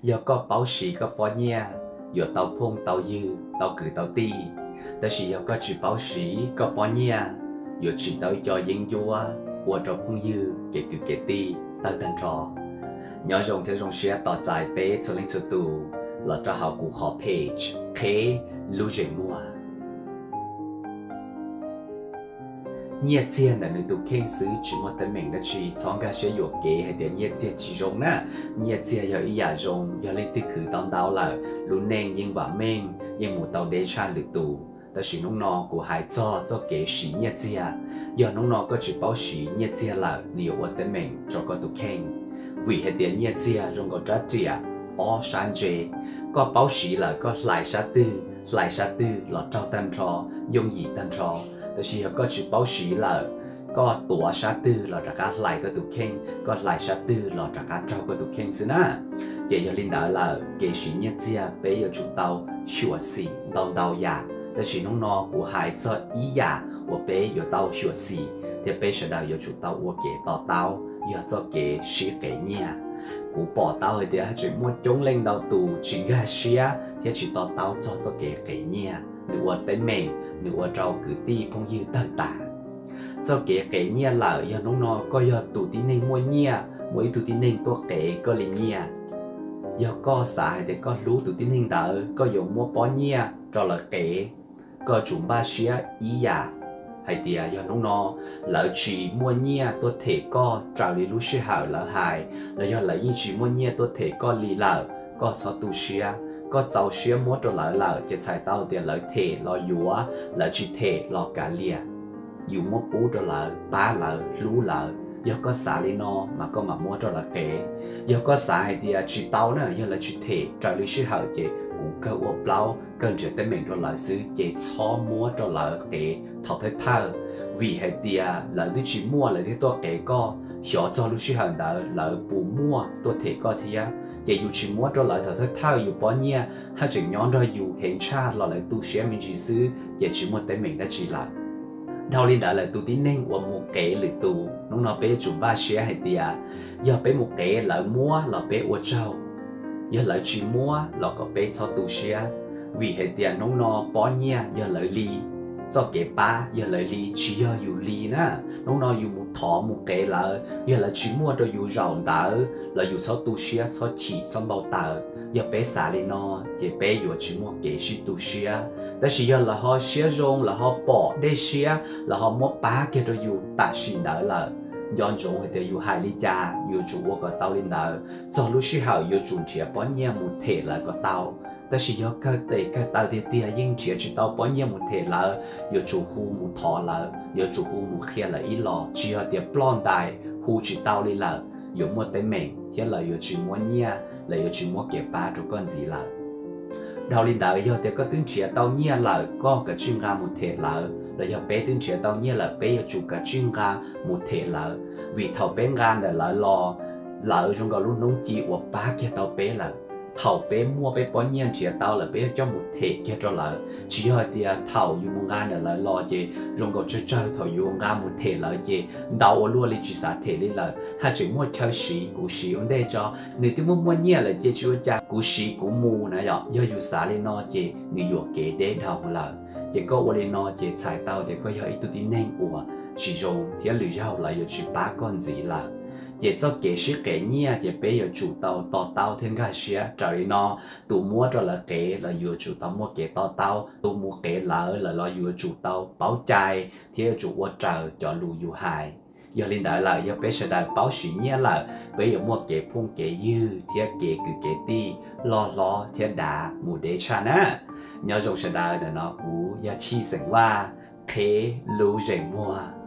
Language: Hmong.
Yog koj paub siv koj pob nyiaj, yuav tau phooj tau ywg, tau kwv tau tij. Tab sis yog koj tsis paub siv koj pob nyiaj, yuav tsim tau ib co yeeb ncuab ua rau phooj ywg kev kwv kev tij tawg tag nrho. Nyob zoo thiab zoo siab tos txais peb txhua leej txhua tus los rau hauv kuv qhov page Qheb Lub Zeem Muag. Nyiaj txiag ntawm nws tus kheej xwb tsis muaj teeb meem dab tsi, txhob nkag siab yuam kev hais tias nyiaj txiag tsis zoo na. Nyiaj txiag yog ib yam zoo, yog leej twg khwv tau ntau lawm, lub neej yeej vam meej, yeej mus tau deb tshaj lwm tus. Tab sis hnub no kuv hais txog txoj kev siv nyiaj txiag. Yog hnub no koj tsis paub siv nyiaj txiag lawm, nws yuav ua teeb meem rau koj tus kheej. Vim hais tias nyiaj txiag zoo nkaus rab riam ob sab ntse, koj paub siv lawm koj hlais sab twg, hlais sab twg los raug tag nrho, yooj yim tag nrho. Tab sis yog koj tsis paub siv lawm, koj tuav sab twg los rov qab hlais koj tus kheej, koj hlais sab twg los rov qab raug koj tus kheej xwb na. Ces yog li ntawd lawm, kev siv nyiaj txiag peb yuav tsum tau xyuam xim ntau ntau yam, tab sis hnub no kuv hais txog ib yam uas peb yuav tau xyuam xim thiab peb sawv daws yuav tsum tau ua kev to taub, yog txoj kev sib qev nyiaj. Kuv pom tau hais tias tseem muaj coob leej ntau tus tsis nkag siab thiab tsis to taub txog txoj kev qev nyiaj, nws ua teeb meem, nws ua rau kwv tij phooj ywg tawg tas. Txoj kev qev nyiaj lawm, yog hnub no koj yog tus tib neeg muaj nyiaj, muaj ib tug tib neeg tuaj qev koj li nyiaj, yog koj xav hais tias koj hlub tus tib neeg ntawd, koj yuav muab pob nyiaj rau lawv qev, koj tsum npaj siab ib yam hais tias yog hnub no lawv tsis muaj nyiaj tuaj them koj raws li lub sij hawm lawv hais, los yog lawv yeej tsis muaj nyiaj tuaj them koj li lawm, koj txhob tu siab. Koj txaus siab muab rau lawv lawm ces txhais tau tias lawv them los yuav, lawv tsis them los kav liam. Yus muab pub rau lawv, pab lawv, hlub lawv. Yog koj xav li no mas koj mam muab rau lawv qev. Yog koj xav hais tias tsis tau na, yog lawv tsis them raws li sij hawm ces kuv kawg ua plaub kawg nrhiav teeb meem rau lawv xwb, ces txhob muab rau lawv qev thaum thawj thawj. Vim hais tias lawv twb tsis muaj lawv thiaj tuaj qev koj, xyov txog lub sij hawm ntawd lawv puas muaj tuaj them koj thiab. Ces yus tsis muab rau lawv thaum thawj thawj, yus pob nyiaj haj tseem nyob nrog yus heev tshaj los lawv tu siab me ntsis xwb ces tsis muaj teeb meem dab tsi lawm. Dhau li ntawd lawm tus tib neeg uas mus qev lwm tus, hnub no peb yuav tsum npaj siab hais tias yog peb mus qev lawv muab los peb ua tsaug, yog lawv tsis muab los kom peb txhob tu siab. Vim hais tias hnub no pob nyiaj yog lawv li, txoj kev pab yog lawv li, tsis yog yus li na. Hnub no yus mus thov mus qev lawv, yog lawv tsis muaj rau yus zaum ntawd los yus txhob tu siab, txhob chim, txhob npau taws. Yog peb xav li no ces peb yuav tsis muaj kev sib tu siab. Tab sis yog lawv ho siab zoo, lawv ho pom dej siab, lawv ho muab pab kiag rau yus tam sim ntawd lawm, nco ntsoov hais tias yus hais li cas yuav tsum ua kom tau li ntawd. Txog lub sij hawm yuav tsum nrhiav pob nyiaj mus them lawv kom tau. Tab sis yog kawg tes kawg taw tiag tiag yeej nrhiav tsis tau pob nyiaj mus them lawv, yuav tsum hu mus thov lawv, yuav tsum hu mus qhia lawv ib los, tsis yog tias ploj ntais hu tsis tau li lawm, yuav muaj teeb meem thiab lawv yuav tsis muab nyiaj, lawv yuav tsis muab kev pab rau koj ntxiv lawm. Dhau li ntawd yog tias koj twb nrhiav tau nyiaj lawm, koj kav tsij nqa mus them lawv, los yog peb twb nrhiav tau nyiaj lawm peb yuav tsum kav tsij nqa mus them lawv. Vim thaum peb nqa ntawm lawv los, lawv zoo nkaus lub hnub ci uas pab kiag tau peb lawm. Thaum peb muaj peb pob nyiaj nrhiav tau lawm peb yuav coj mus them kiag rau lawv, tsis yog hais tias thaum yus mus nqa ntawm lawv los ces zoo nkaus tsawg tsawg, thaum yus nqa mus them lawv ces ntau ua luaj li tsis xav them li lawm, haj tseem muaj chaw siv, kuv siv ua ntej tso, nws twb muaj muaj nyiaj lawm ces tsis ua cas, kuv siv kuv mus na yom. Yog yus xav li no ces nws yuam kev deb dhau lawm. Ces koj ua li no ces txhais tau tias koj yog ib tug tib neeg uas tsis zoo thiab lwm zaug lawv yuav tsis pab koj ntxiv lawm. Ces txoj kev sib qev nyiaj ces peb yuav tsum tau to taub thiab nkag siab raws li no. Tus muab rau lawv qev los yuav tsum tau muaj kev to taub, tus mus qev lawv lawm los yuav tsum tau paub cai thiab yuav tsum ua raws cov lus yus hais. Yog li ntawd lawm yog peb sawv daws paub siv nyiaj lawm, peb yuav muaj kev phooj kev ywg thiab kev kwv kev tij loj hlob thiab dav mus deb tshaj na. Nyob zoo sawv daws, ntawm no kuv yog Tshij xeem Vaj, Qheb Lub Zeem Muag.